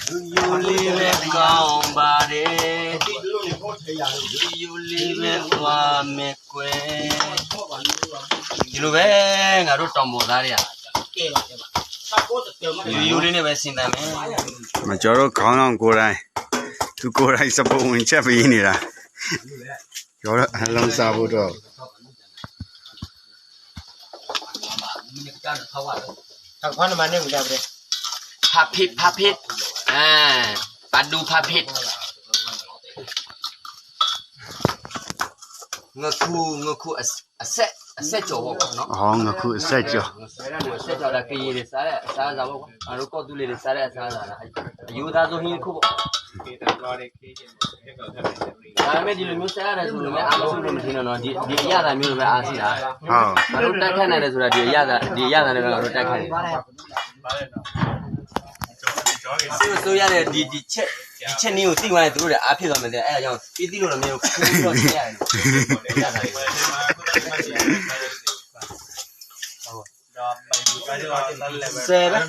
ယူယူလေးပဲကောင်းပါတယ် ယူယူလေးပဲသွားမယ်ကွယ် ဒီလိုပဲ ငါတို့တောင်ပေါ်သားတွေက ယူယူလေးနဲ့ပဲဆင်သန်မယ် မကျော်တို့ခေါင်းဆောင်ကိုယ်တိုင် သူကိုယ်တိုင် စပိန်ဝင်ချက်ပေးနေတာ ကျော်တို့အလုံးစားဖို့တော့ ဖာဖ့ဖာဖ့ အဲ ပာဒူဖာဖ့ ငခု ငခုအစက် အစက်ကျော်ပေါ့နော် อ๋อ ငခုအစက်ကျော် ငခုအစက်ကျော် ဒါကရင်တွေစားတဲ့အစားအစာပေါ့ကွာ ငါတို့ကော့သူလီၤတွေစားတဲ့အစားအစာ အရိုးသားဆုံးဟင်းတစ်ခုပေါ့ ဒါပေမဲ့ဒီလိုမျိုးစားရတယ်ဆိုရင်လည်းအားမဆုံးလို့မထင်တော့နော် ဒီဒီအရသာမျိုးတွေပဲအားရှိတာ ဟုတ် ငါတို့တိုက်ခိုက်နိုင်တယ်ဆိုတာဒီအရသာဒီအရသာတွေပဲငါတို့တိုက်ခိုက်နိုင်တယ် စစ်အစိုးရနဲ့ဒီဒီချက်ဒီချက်နည်းကိုသိသွားရင်သူတို့လည်းအားဖြစ်သွားမယ်တဲ့အဲဒါကြောင့်သိသိလို့တော့မင်းတို့ခိုးပြီးတော့သိရတယ်နော်ဆယ်ပဲ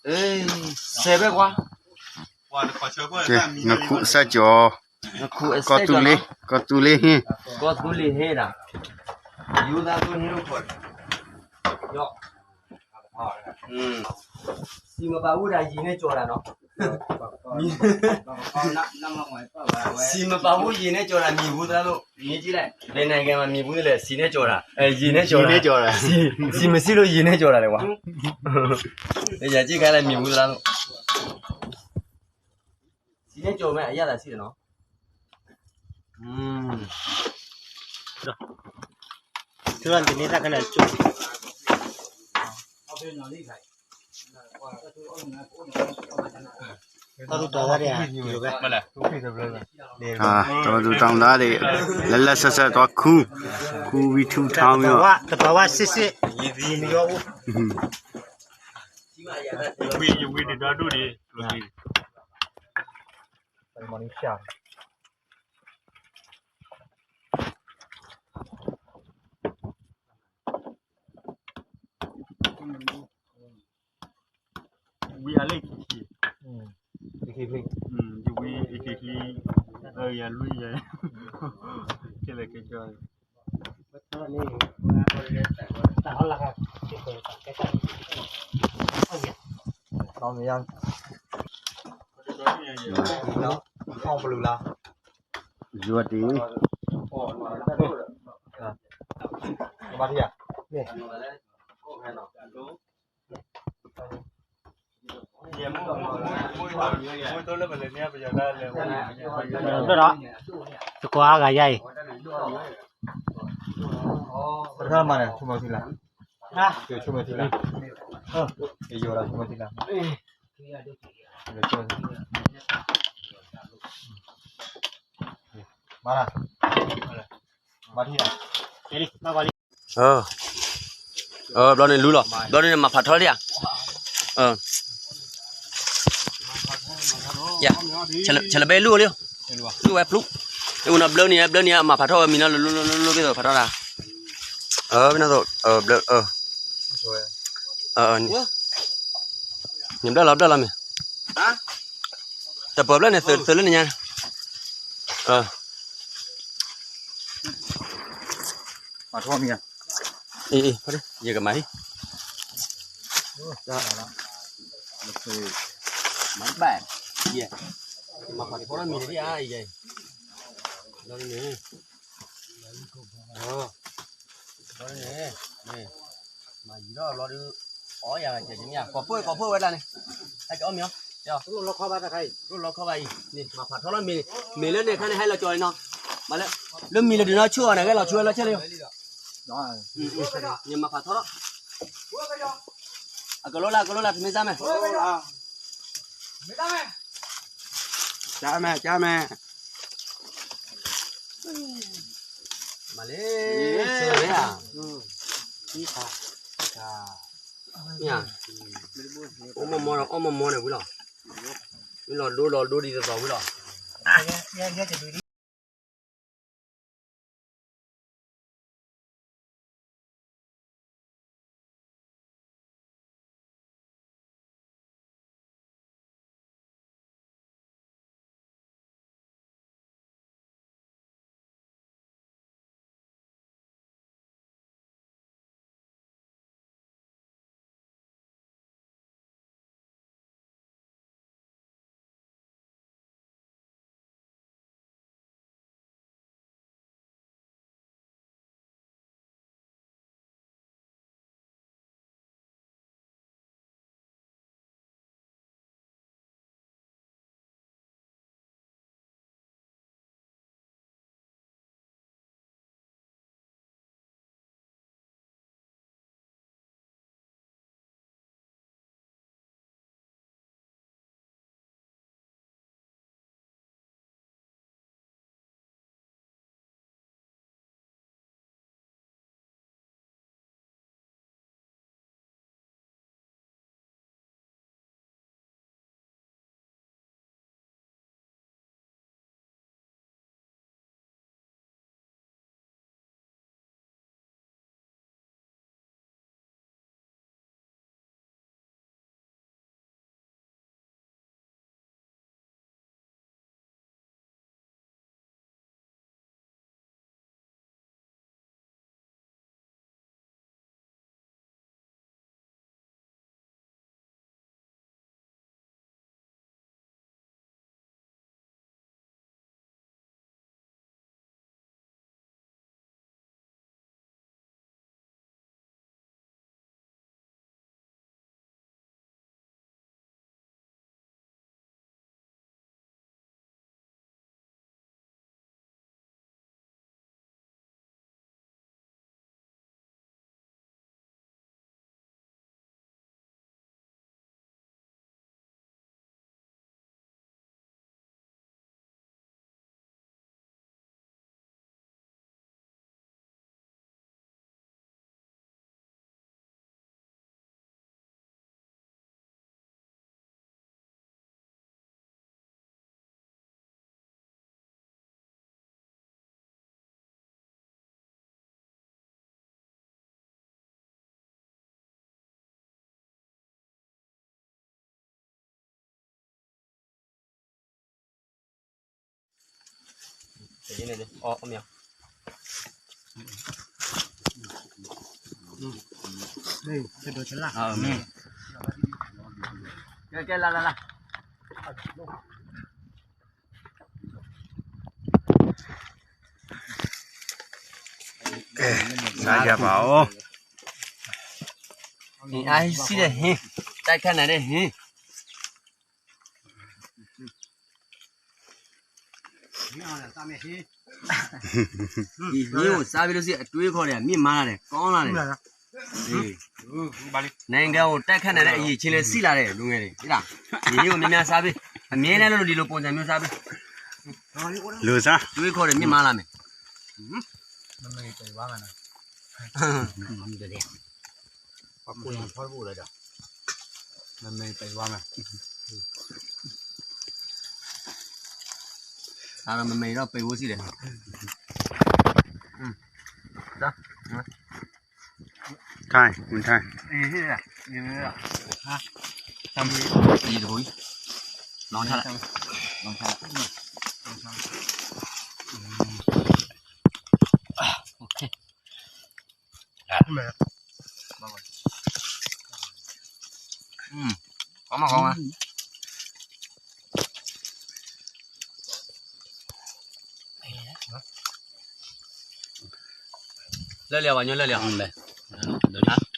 အေးဆယ်ပဲကွာ ကဲ ငခုအစက်ကျော် ငခုအစက်ကျော်နော် ကီၢ်သူလ့ၤ ကီၢ်သူလ့ၤဟ့ၣ် ကီၢ်သူလ့ၤဟ့ၣ်ဒၣ် ယူသားသို့ဟ့ၣ်လို့ခေါ်တယ် ရော့ อืม စီမပါဘူးဒါရေနဲ့ကြော်တာနော် စီမပါဘူးရေနဲ့ကြော်တာမြည်ဘူးသလားလို့မေးကြည့်လိုက်ဘယ်နိုင်ငံမှာမြည်ဘူးလဲစီနဲ့ကြော်တာအဲရေနဲ့ကြော်တာရေနဲ့ကြော်တာစီစီမရှိလို့ရေနဲ့ကြော်တာလေကွာရကြည့်ခိုင်းလိုက်မြည်ဘူးသလားလို့စီနဲ့ကြော်မဲ့အရသာရှိတယ်နော် อืม သူကဒီနေ့သက်ကနဲ့ကျိုး တၢ်သူတၢ်သၣ်ဒီးဒီးပဲ အာ တၢ်သူတၢ်သၣ်ဒီး လၢလၢဆၢဆၢသွားခူ ခူဝံထူထီမီၤ တပၤဝါစစ်စစ် ရေဒီမရောဘူး ယဝံယဝံဒီးဒီဒိၣ်ဒီး ဝံအလ့ၣ်ခံခံ ခံခံဖျံ ယဝံအခံချံ အယလွံၢ်ယဲ ကဲလဲၣ်ကဲကၠီ တၢ်ဟီလၢခါ တၢ်ဟီလၢခါ ဖီပလူလၢ ယွၤတံၢ် မၤထံၣ်ဧါ ဘျီဒီး သကိးအါဂၤယါအံၤ ပထမၤန့ၣ် ဆိကမိၣ်ထံလၢ ဆိကမိၣ်ထံလၢ ယိၤဒီးဆိကမိၣ်ထံလၢ မၤ မၤထံၣ်ဧါ ဘျီန့ၣ်လူလီၤ ဘျီန့ၣ်မၤဖးထီလံဧါ ယ ဆဲးလဘဲလူလံ လူဝဲဖျူ အဝဲနီၤဘျီန့ၣ် ဘျီန့ၣ်မၤဖးထီဝဲမံၤနီၤ လူလူလူလူက့ၤသိးဖးထီတၢ် ဘျီ နဘျီလီၤဘျီလီၤမ့ၢ် တပၢၤဘျီန့ၣ် သုးလၢနညါ မၤထီမံၤ အံၤ ယကမၤဟံၣ် မၤဘၣ် ယ မၤဖးထီမံၤန့ၣ် ယ ဘျီန့ၣ် ဘျီန့ၣ် မၤယံၤထီၣ်ဘျီဒုး အီယၤဂၤကဲးကမ့ၢ် ကိးဖှိၣ်ကိးဖှိၣ်ဝဲဒၣ်န့ၣ် ဟဲကအီၣ်မ့ၤအီၤ လိၣ်လီခီဘၣ်တခါအံၤ လိၣ်လီခီဘၣ်အံၤ န့ၣ် မၤဖးထီလီၤမ့ၤ မ့ၤလၢန့ၣ်ခါန့ၣ် ဟဲလီၤကၠီၤအံၤနီၤ မၤလၢ လၢမံၤလၢဒုးနီၤ ဆိၣ်အီၤန့ၣ် ဂဲၤလီၤဆိၣ်ဝဲလီၤဆဲးလၢယိၤ ယမၤဖးထီလီၤ အကလိလၢ အကလိလၢ တမ့ၢ်စၢ်မဲာ် စၢ်မဲာ် စၢ်မဲာ် မၤလၢ စၢ်မဲာ်ဧါ အိၣ်မီၢ်မီၢ်ဒီး အိၣ်မီၢ်မီၢ်န့ၣ်ဝံၤလီၤ ဝံၤလီၤဒိလီၤဒိဒ်သိးသိးဝံၤလီၤ အီ အီမ့ၢ် ကဲ ကဲ လၢ လၢ လၢ ကဲ နၤယၤဘၣ်အိၣ် အါ ဟံးစံၣ်ဒီးဟံး တၢ်ခါနၤဒီးဟံး ဟံးအိၣ်စါဘ့ၣ်လိစံၣ် အတွ့ခီၣ်ဒီး မ့ၢ်မါလၢ်ဒီး ကီလၢ်ဒီး နကဲအိၣ်တၢ်ခါနၤဒီး အယံာ်ဆ့လၢစံၣ်လၢ်ဒီး လူငယ်န့ၣ် ယဟံးအိၣ်မ့ၢ်မ့ၢ်စါဘ့ၣ် အမ့ၢ်ဒၣ်လၢလိၤလံၤလိၤပိာ်စၢ်မ့ၢ်စါဘ့ၣ် လိၤစါ တွ့ခီၣ်ဒီးမ့ၢ်မါလၢ်မ့ၢ် ပှၤကူၣ်ထီၣ်တဘိလၢဒီး မ့မ့ၢ်ပှၤဝါမး အါ မ့မ့ၢ်ဒီးပှၤဝါစံၣ်ဒီး time, time. အံၤတဘိ လီၤဆၣ်လၢ လီၤဆၣ်လၢ OK. အမ့ၢ် လၢလၢပှၤညီလၢလၢ လၢ